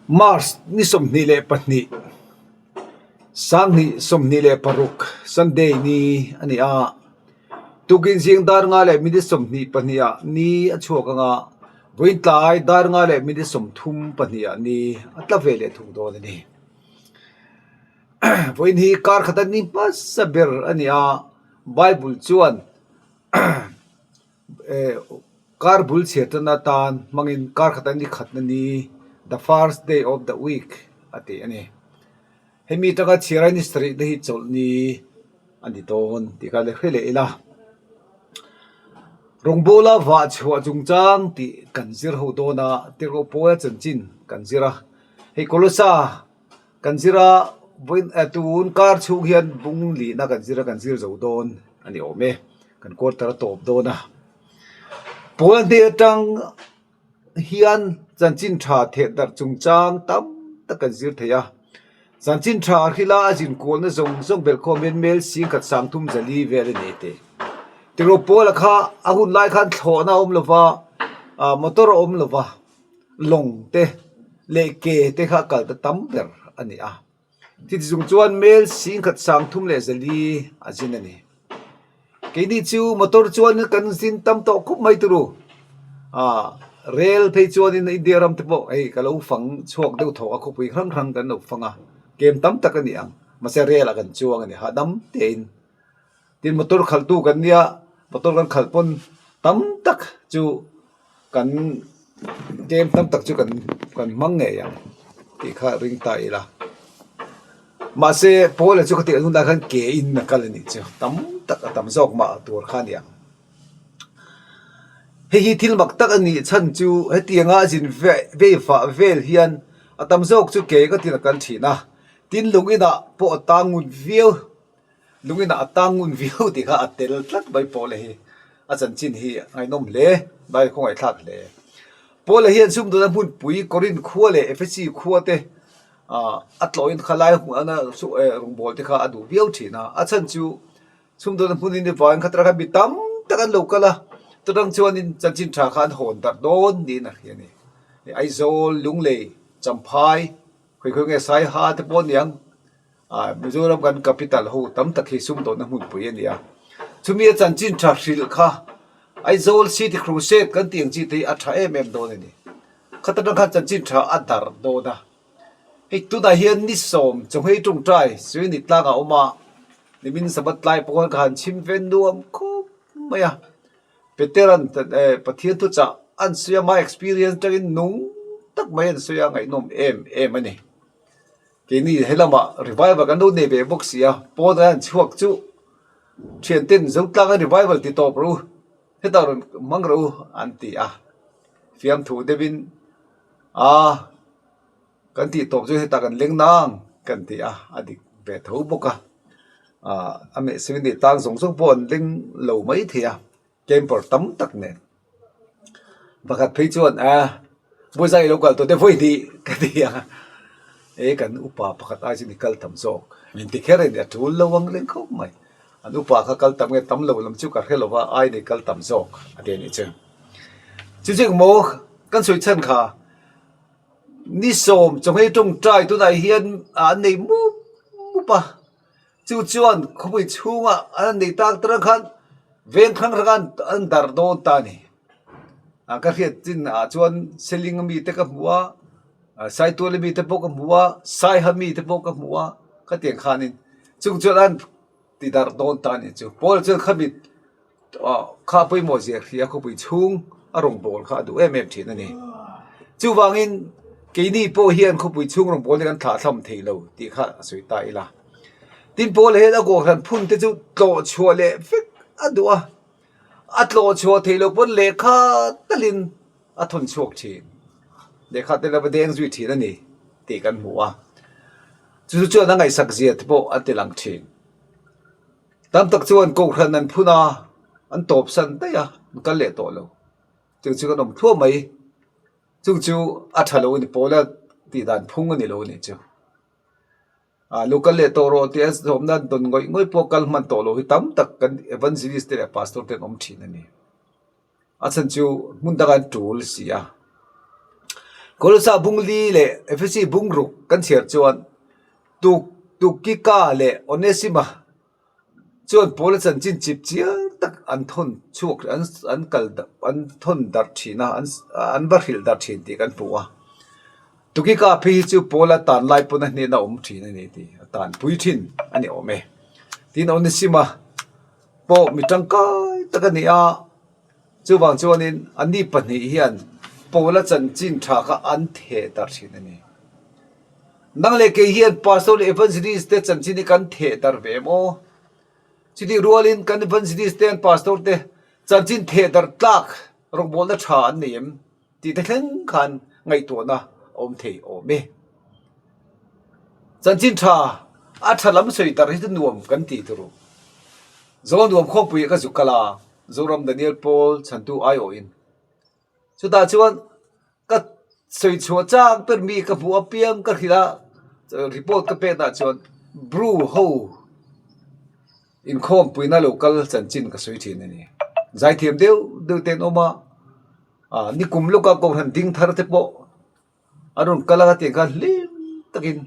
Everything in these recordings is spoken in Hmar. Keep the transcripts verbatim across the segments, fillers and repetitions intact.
March ni sawmhni le pahni, sanghni sawmhni le paruk, Sunday ni a ni a. Tukin zing dar nga le minute sawmhni pahni a ni a chhuak anga, vawiin tlai dar nga le minute sawmthum pahni a ni a tla ve le thung dawn a nih. Vawiin hi kar khata ni hmasa ber a ni a. Bible chuan, eh, kar bul chhiar ṭan atan hmangin kar khata ni khatna ni, the first day of the week a ti a ni. Hemi aṭanga chhiar a ni sarihna hi chawlhni a ni dawn tih kha le hre leh ila. Rawngbawla vah chhuah chungchang tih kan zir ho dawn a, Tirko Paula chanchin kan zir a. Hei Kolosa kan zir a, vawiin, eh, tun kar chhung hian bung lina kan zir a, kan zir zo dawn a ni awm e. Kan quarter a tawp dawn a. Paula hne aṭang hian chanchin ṭha theh darh chungchang tam tak kan zir thei a. Chanchin ṭha hrila a zin kualna zawng zawng belhkhawm hian mel sing khat sang thum zali vel a ni tih. Tirko Paula kha a hun lai khan thlawhna a awm lova, a, motor a awm lova, lawng te leh ke te kha kal ta tam ber a ni a. Chuti chung chuan mel sing khat sang thum leh zali a zin a ni. Keini chu motor chuan kan zin tam tawh khawp mai turu. A, rel phei chuan in India ram te pawh hei ka lo fang chhuak deuh thaw a, khawpui hrang hrang kan lo fang a. Kem tam tak a ni ang. Mahse rel a kan chuang a ni, hahdam tein. Tin motor khaltu kan nia, motor kan khal pawn tam tak chu kan kem tam tak chu kan, kan hmang ngei ang tih kha ring ta ila. Mahse, Paula chu ka tih hun lai khan ke in a kal a ni chu. Tam tak a tam zawk mah tur kha ni ang. Hei hi thil mak tak a nih chhan chu, hetianga zin ve, vei vah vel hian a tam zawk chu ke ka tina kan ṭhin a. Tin lung inah pawh a tang ngun viau. Lung inah a tang ngun viau tih kha a tel tlat mai Paula hi. A chanchin hi ngainawm hle, ngai khawngaih thlak hle. Paula hian sumdawnna hmunpui Korin khua leh Efesi khua te, a, a tlawhin khalai hung ana su, eh, rawngbawl te kha a duh viau ṭhin a. A chhan chu sumdawnna hmun hi ni vangin khata kha mi tam tak an lo kal a. Chutang chuanin chanchin ṭha kha an hawn darh dawn niin a hria a ni. Aizawl, Lunglei, Champhai, khawi khawi nge Saiha te pawh ni ang. A, Mizoram kan capital ho tam tak hi sumdawnna hmunpui a ni a. Chumi a chanchin ṭha hrilh kha Aizawl City Crusade kan tih ang chi te hi a ṭha em em dawn a ni. Khata ṭang khan chanchin ṭha a darh dawn a. Hei tunah hian ni sawm Chawngei ṭawngṭai Suini tlanga awm a. Nimin Sabbath tlai pawh khan ka han chhim ve nuam khawp mai a. Peter an, eh, Pathian thu chah an sawi a, my experience aṭangin nung tak mai an sawi a, ngaihnawm em em a ni. Keini he lamah revival kan lo nei ve bawk si a, Paula an chhuak chu, ṭhianten Zotlanga revival ti tawp ru, hetah rawn hmang ru an ti a. Fiamthu deuhin, a, kan tih tawp chu hetah kan leng nang kan ti a, a dik ve tho bawk a. A, a meh Seventh-day tang zawng zawng pawh an leng lo mai thei a. Camper tam tak nen. Pakhat phei chuan, a, buaizai lo kal tawh te vawi hnih ka ti a. E, kan upa pakhat ai chu ni kal tam zawk. Min ti kher a ni a, tul lo ang leng khawp mai. An upa kha kal tam nge tam lo lam chu ka hre lo va, ai ni kal tam zawk a ti a ni chu. Chu chu eng maw kan sawi chhan kha. Ni sawm Chawngei ṭawngṭai tunah hian an nei mup mup a. Chu chuan khawpui chhunga an nei tak ṭan khan veng hrang hrang an, an darh dawn ta ni. A, ka hriat chin ah chuan Seling mite ka hmu a, a, Saitual mite pawh ka hmu a, Saiha mite pawh ka hmu a, ka tiang khanin chung chuan an ti darh dawn ta ni chu. Paula chuan khami, a, kha pawimawh zia hria khawpui chhung a rawngbawl kha a duh em em ṭhin a ni. Chuvangin keini pawh hian khawpui chhung rawngbawl hi kan thlah thlam thei lo tih kha a sawi ta ila. Tin Paula hian a kohhran phun te chu tlawh chhuah leh vek a duh a. A tlawh chhuah thei lo pawn lehkha talin a thawn chhuak ṭhin. Lehkha te lo va deng zui ṭhin a ni tih kan hmu a. Chu chu chuan a ngaihsak zia te pawh an ti lang ṭhin. Tam tak chuan kohhran an phun a, an tawpsan daih a, an kal leh tawh lo. Chung chu kan awm thluah mai. Chung chu a ṭha lo a ni, Paula tih dan phung a ni lo a ni chu. A, lo kal leh tawh rawh tih a zawmna dawn ngawih ngawih pawh kal hman tawh lo hi tam tak kan evangelist te leh pastor te an awm ṭhin a ni. A chhan chu hmun dangah an tul si a. Kolosa bung li le Efesi bung ruk kan chhiar chuan Tuk, Tukika le Onesima chuan Paula chanchin chip chiar tak an thawn chhuak, an, an kal da-, an thawn darh ṭhin a, an, an va hrilh darh ṭhin tih kan hmu a. Tukika phei hi chu Paula tan lai pawn a hnena awm ṭhin a ni tih, a tanpui ṭhin a ni awm e. Tin, Onesima pawh mi ṭangkai tak a ni a, chuvang chuanin anni pahnih hian Paula chanchin ṭha kha an theh darh ṭhin a ni. Nang leh kei hian pastor leh evangelist te chanchin hi kan theh darh ve maw? Chutih rualin kan evangelist te, an pastor te chanchin theh darh tlak rawngbawlna ṭha an nei em? Tih te thleng khan ngaihtuahna a awm thei awm e. Chanchin ṭha, a ṭha lam sawi darh hi chu nuam kan ti tur u. Zonuam Khawmpui ka zuk kal a, Zoram Daniel Pawl chhantu aiawhin. Chutah chuan ka sawi chhuah chang ber mi ka hmu apiang ka hrilh a, report ka peknaah chuan Bru ho inkhawmpuina lo kal chanchin ka sawi ṭhin a ni. Zaithiam deuh deuh te an awm a, a, nikum lawka kohhran ding thar te pawh an rawn kal a, ka tiang khan hlim takin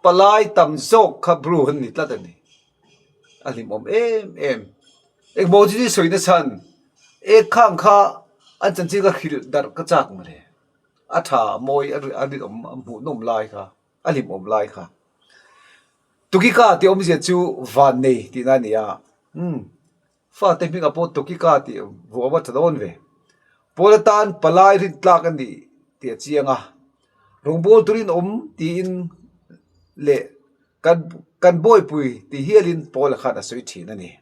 palai tam zawk kha Bru an ni tlat a ni. A hlimawm em em. Engmaw chu ni sawina chhan, e khang kha an chanchin ka hrilh darh ka chak mawle. A ṭha mawi a ri-, a rinawm, a hmuhnawm lai kha, a hlimawm lai kha. Tukika tih awmzia chu vannei tihna a ni a. Hmm. Fate hminga pawh Tukika tih vuah a ṭha dawn ve. Paula tan palai rintlak a ni tih a chiang a. Rawngbawl turin awm tiin leh kan, kan buaipui ti hialin Paula khan a sawi ṭhin a ni.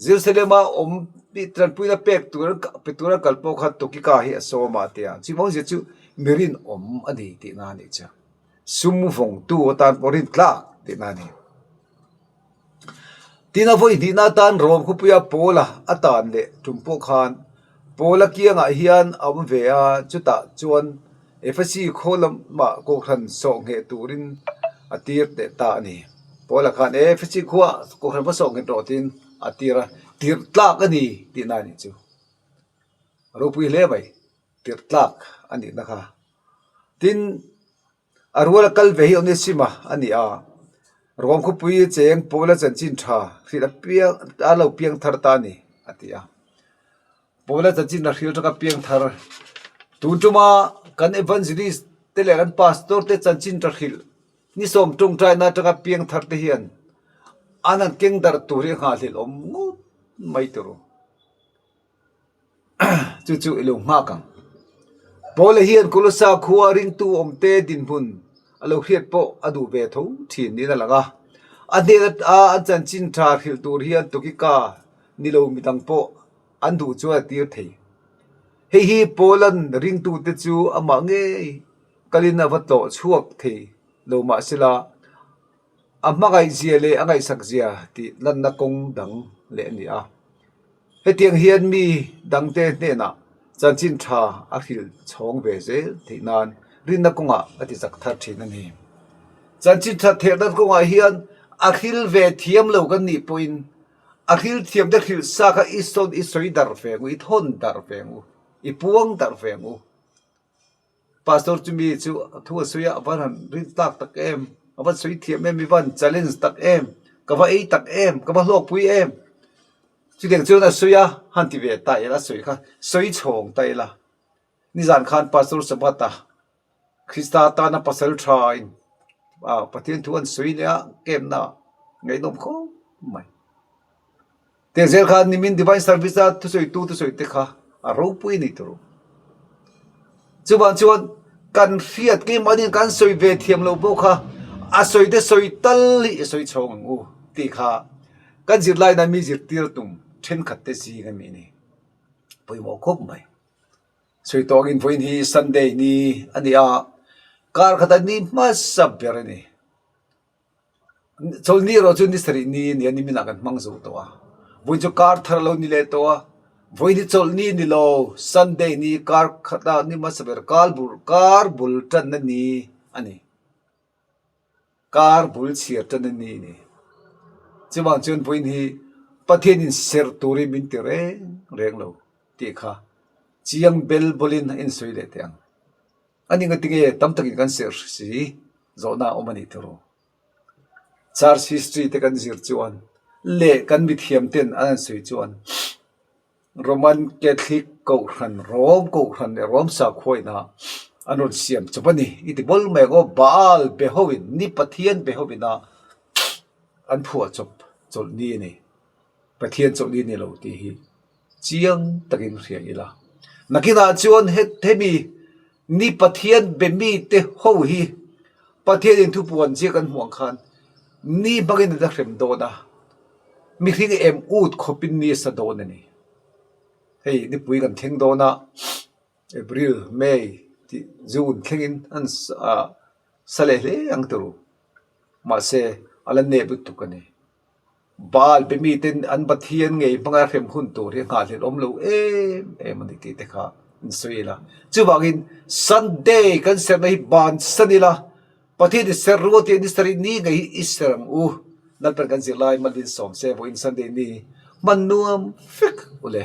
Jerusalema awm mi ṭanpuina pek tur, pe tura kal pawh khan Tukika hi a sawm a, a ti a. Chu hmangzia chu mi rinawm a ni tihna a ni chu. Sum vawngtu atan pawh rintlak tihna a ni. Tin, a vawi hnihna atan Rom khawpuia Paula a tan leh ṭum pawh khan Paula kiangah hian a awm ve a, chutah chuan Efesi khaw lamah kohhran sawh ngheh turin a tir teh ta a ni. Paula khan Efesi khuaah kohhran va sawh ngheh rawh tiin a tir a, tirh tlak a ni tihna a ni chu. Ropui hle mai, tirh tlak a nihna kha. Tin, a ruala kal ve hi Onesima a ni a. Rom khawpui cheng Paula chanchin ṭha hrilh a piang, a lo piang thar ta a ni, a ti a. Paula chanchin a hrilh taka piang thar. Tun ṭuma kan evangelist te leh kan pastor te chanchin ṭha hrilh ni sawm ṭawngṭaina taka piang thar te hian an han keng darh tur hi a nghahhlelh awm ngawt mai tur u. Chu chu i lo nghak ang. Paula hian Kolosa khua ringtu awmte dinhmun a lo hriat pawh a duh ve tho ṭhin niin a lang a. A hnena a, an chanchin ṭha hrilh tur hian Tukika ni lo midang pawh an duh chuan a tir thei. Hei hi Paulan ringtute chu amah ngei kalin a va tlawh chhuak thei lo mah sela, a hmangaih zia leh a ngaihsak zia tih lanna kawng dang leh a ni a. Hetiang hian mi dangte hnenah chanchin ṭha a hrilh chhawng ve zel theih nan rinna kawngah a tichak thar ṭhin a ni. Chanchin ṭha therna kawngah hian a hril ve thiam lo kan nih pawhin, a hril thiam te hrilh sa kha i sawn, i sawi darh ve ang u, i thawn darh ve ang u, i puang darh ve ang u. Pastor chu mi chu a thu a sawi a, a va han rin tlak tak em, a va sawi thiam em, i va han challenge tak em, ka va ei tak em, ka va hlawkpui em. Chutiang chuan a sawi a, han ti ve ta ila, a sawi kha, sawi chhawng ta ila. Nizan khan Pastor Sabata, Krista tana pasal ṭha in, a, Pathian thu an sawi leh a, kemna ngaihnawm khawp mai. Tiang zel khan nimin divine service a thusawitu, thusawi te kha a ropui ni tur. Chuvang chuan kan hriat, keimanin kan sawi ve thiam lo pawh kha, a sawi te sawi tal hi i sawi chhawng ang u tih kha kan zirlaiin mi zirtir tum ṭhenkhat te zing a mi ni. Pawimawh khawp mai. Sawi tawh angin vawiin hi Sunday ni a ni a, kar khata ni hmasa ber a ni. Chawlhni erawh chu ni sarih ni a ni a, niminah kan hmang zo tawh a. Vawiin chu kar thar a lo ni leh tawh a. Vawiin hi Chawlhni ni lo, Sunday ni kar khata ni hmasa ber, kar bul, kar bul ṭanna ni a ni. Kar bul chhiar ṭanna ni a ni. Chuvang chuan vawiin hi Pathianin ser turin min ti reng reng lo tih kha chiang bel bawlin in sawi leh teh ang. A ni nga ti nge tam takin kan zir si, zawhna um a ni ti ru. Church history te kan zir chuan, le kan mithiam ten an, an sawi chuan, Roman Catholic kohhran, Rom kohhran leh Rom sakhuaina an rawn siam chawp a ni. I ti bawk mai ang aw, Baal be hovin, ni pathian be hovin a an phuah chawp chawlh ni a ni. Pathian chawlh ni a ni lo tih hi chiang takin hria ila. Nakinah chuan he, hemi ni pathian be mi te ho hi Pathianin thupuan ziak kan hmuh ang khan ni hmangin an la hrem dawn a. Mihring em ut khawpin ni a sa dawn a ni. Hei, nipui kan thleng dawn a, April, May, ti, June thlengin an sa, a, sa leh hle ang ti ru. Mahse, a la nep lutuk a ni. Baal be mi ten an Pathian ngei hmanga hrem hun tur hi nghahhlel awm lo em em a ni tih te kha in sawi ila. Chuvangin Sunday kan serna hi bansan ila. Pathianin ser ru a ti, ni sari ni ngei hi i ser ang u. Lalpan kan zirlai malin sawm se, vawiin Sunday ni hman nuam fek u le.